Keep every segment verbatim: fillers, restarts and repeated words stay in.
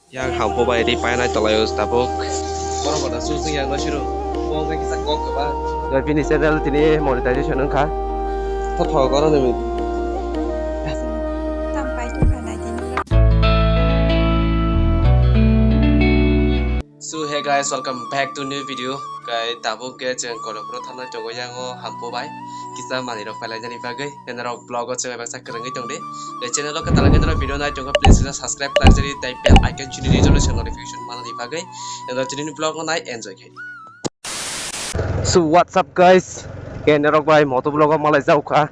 Yang hampo bai ri painai tolai o tabuk. Borok bada su sing yang no siro. Bo wngkha kisa kok kwbang. Bini channel tini monetization wngkha. Tho tho goro ni. Tam pai tu kha nai tini. So hey guys, welcome back to new video. Kai tabuk ke cheng Kolompuro thangnai tongo yang o hampo bai. Kisa manwi rok pailai jani bagwi. Norok vlog o chwng baksa kwrwngwi tong di. Tei channel o kwtal khe norok video nai tongkha, please kisa subscribe khlai di tei bell icon chini di, jora se notification manani bagwi. Norok chini vlog o nai enjoy khai di. So what's up guys? Ke norok bai moto vlog o malai jaukha.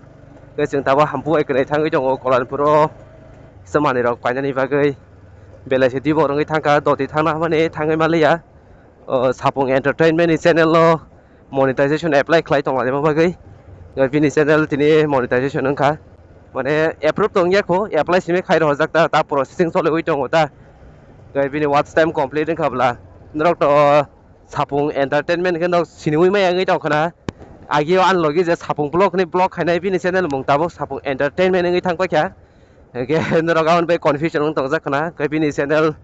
Ke chwng tabo hampu bai kwrwi thangwi tongo Kolanpuro. Kisa manwi rok painani bagwi. Belai se dibor wngwi thangkha, doti thangna hamani thangwi maliya. O, Sapung Entertainment ni channel o monetization apply khlai tonglaima bagwi. O, bini channel tini monetization wngkha. Mane approve tong ya kho, apply simi khai rojak ta, ta processing choliwi tongo ta. O, bini watch time complete wngkha bla. Norok to, o, Sapung Entertainment khe nok siniwi maya wngwi tongkha na. Agi o ani logi je Sapung vlog ni vlog khainai bini channel mung tabuk Sapung Entertainment wngwi thang paikha. Hingke norok aboni bai confusion wng tongjak khna, khe bini channel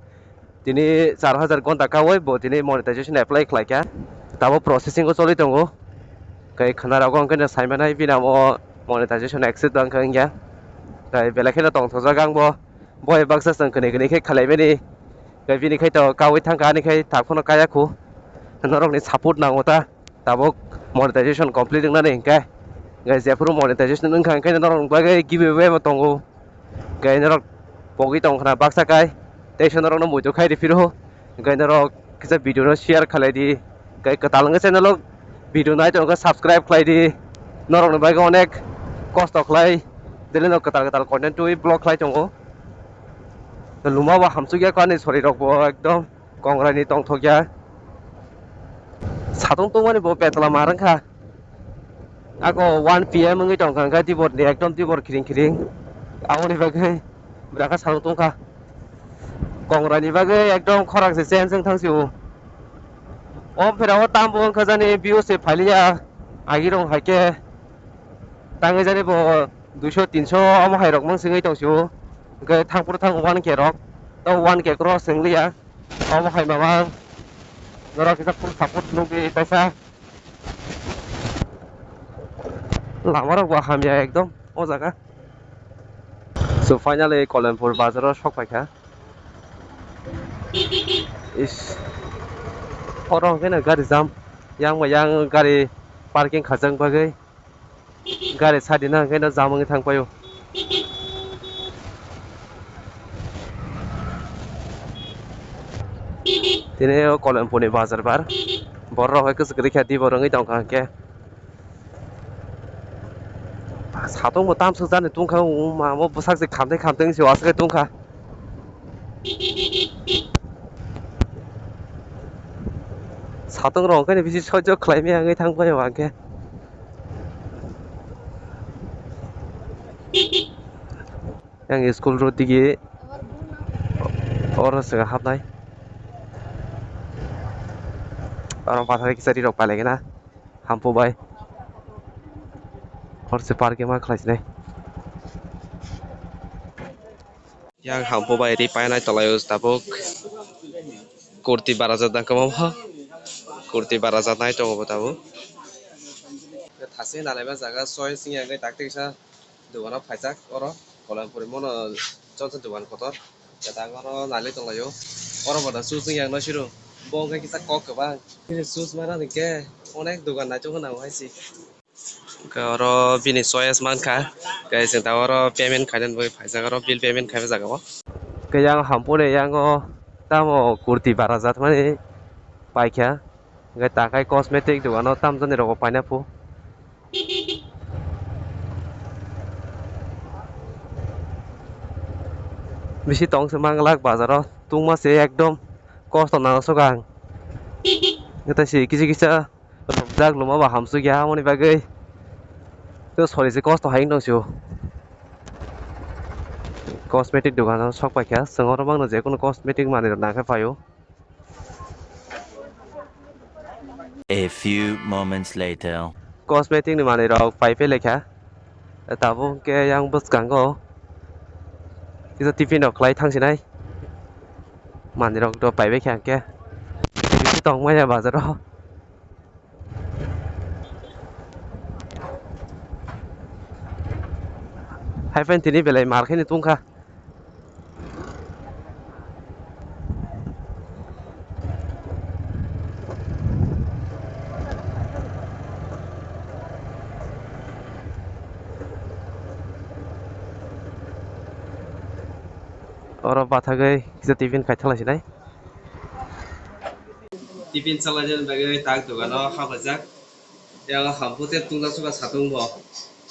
tini char hajar gonta kawi bo tini monetization apply khlaikha, tabo processing o choli tongo, khe khna rogo hingke no saimanai bini amo monetization accept wngkha wngya, tei belai kheno tongthokjak ang bo, bo hai baksa chwng kwnwi kwnwi khe khlaimani, khe bini khai to kawi thangkha ani khai tak phano kaya khu, norokni support nango ta. Tabuk monetization complete wngnani hingkhe, hingkhe jephuru monetization wngkha hingkhe norok bagwi giveaway bo tongo. Hingkhe norok pogwi tong khna baksa kai, teisa norokno muitu khai rw phiro. Hingkhe norok kisa video no share khlai di. Hingkhe kwtal wngkhe channel o video nai tongkhe subscribe khlai di. Norokni bagwi onek kosto khlai, daily no kwtal kwtal content twi vlog khlai tongo. Luma bo hamsukya kani sori rok bo ekdom. Kongraini tongthokya. Satung tungmani bo betla mar wngkha. Ako one P M wngwi tongkha, wngkha diborni ekdom dibor khiring khiring. Aboni bagwi bwraka satung tungkha. Kongraini bagwi ekdom khorang se chen chwng thang sio. O phera o tambo wngkha jani views se phailiya. Agirong haikhe tangwi jani bo duiso tinso omo hai rok mang singwi tong sio. Hwnkhe thangphuru thang one K rok. To one K cross wng liya. Omo hai mamang. Norok kisa full support nukdi kaisa. Lama rok bo hamya ekdom o jaga. So finally Kolenpur bazar o sok paikha. Is. Oro hwnkhe no gari jam. Yang bai yang gari parking khajak bagwi. Gari sadi na hwnkhe no jam wngwi thang paio. Tini o Kolenpur ni bazar bar. Borok rok hai kwchwk kwrwi kha, dibor wngwi tongkha hwnkhe. Satung bo tamsok jani tungkha, ma mo bwsak se khamtwi khamtwi se aswk tungkha. Satung rok hwnkhe bisi sojok khlai maya wngwi thang paio hwnkhe. Yang school road digi oro se hapnai. Oro pathar kisa ri rok palai gana. Hampu bai. Hor se parking ma khlai sinai. Yang hampu bai ri painai tolai o tabuk. Kurti bara jat dang kwbangma. Kurti bara jat nai tongo bo tabuk. Thasi nalaima jaga soi singya hwnkhe tak tiksa dogano phaijak oro. Kolanpuri mono chonsa dogan kotor. Jatang oro nalai tonglaio. Oro boda shoes wng yang no siro. Bo wngkha kisa kok kwbang. Bini shoes mana hwnkhe onek dogan naitok gwnang hai se. Hwnkhe oro bini choice mankha. Hwnkhe chwng tabuk oro payment khainani bagwi phaijak, oro bill payment khaima jaga o. Hwnkhe yang hampuni yango tamo kurti bara jat mani paikha. Hwnkhe takhai cosmetic dogano tamjani rogo paina phu. Bisi tong se manglak bazaro, tungma se ekdom kosto nang sukang. Neta se kisa kisa rwjak luma ba hamsuk ya, amoni bagwi to sori se kosto hai wng tong sio. Cosmetic dogano sok paikha, chwng oro mangno je kunu cosmetic manwi rok nang khe paio. A few moments later. Cosmetic ni manwi rok pai phai laikha. Tabuk hwnkhe yang bwskango kisa tiffin rok khlai thang sinai. Mandirok do paibai khe hwnkhe. Bisi tongmaya bazaro. Hai phai tini belai mar khe ni tungkha. Oro bathagwi kisa tiffin khai thalai sinai. Tiffin chalaijani bagwi tak dogano habajak. Yang hampu tep tungjak suka satung bo.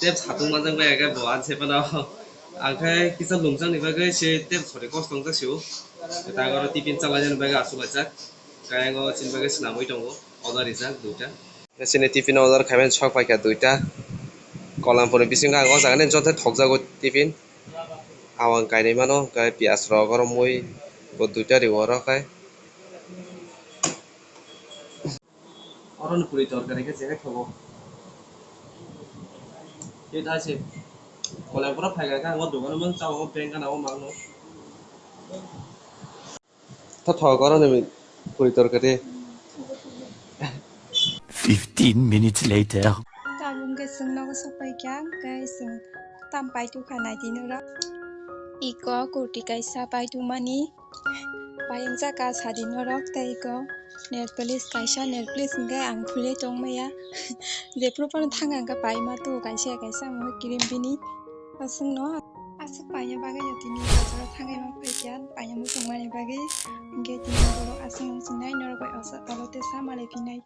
Tep satung manjak bai aga bo anse pano. Angkhe kisa lumjak ni bagwi se tep sori kos tongjak sio. Tang oro tiffin chalaijani bagwi asuk laijak. Kayang o chini bagwi swnamwi tongo. Order rijak duita. Chini tiffin order khaimani sok paikha duita. Kolampur ni bisingo ang o jaga ni joto thokjago tiffin. Awang kainwi mano, hwnkhe piyaj rok oro mui bo duita rio oro khe. Oro ni puri torkari khe chekhe thogo. Khe tha se. Kolai pura phai kha, ang o dogano mang chao, o beng gana o mang no. Tha thok oro ni puri torkari. Fifteen minutes later. Tabuk hwnkhe chwng nogo sopai kha, hwnkhe chwng tam paitukha naidi norok. Iko kurti kaisa paitukmani, payung jaka sadi norok tei iko nail polish kaisa, nail polish hwnkhe ang thulwi tongmaya. Jephru phano thang ang khe paima tu kaisa kaisa amo cream bini. Aswkno aswk paina bagwi no tini bazaro thangwi ma phaikha, paina muchung mani bagwi. Hwnkhe tini borok aswk nung chinai norok bai asa aro tesa malai phinai.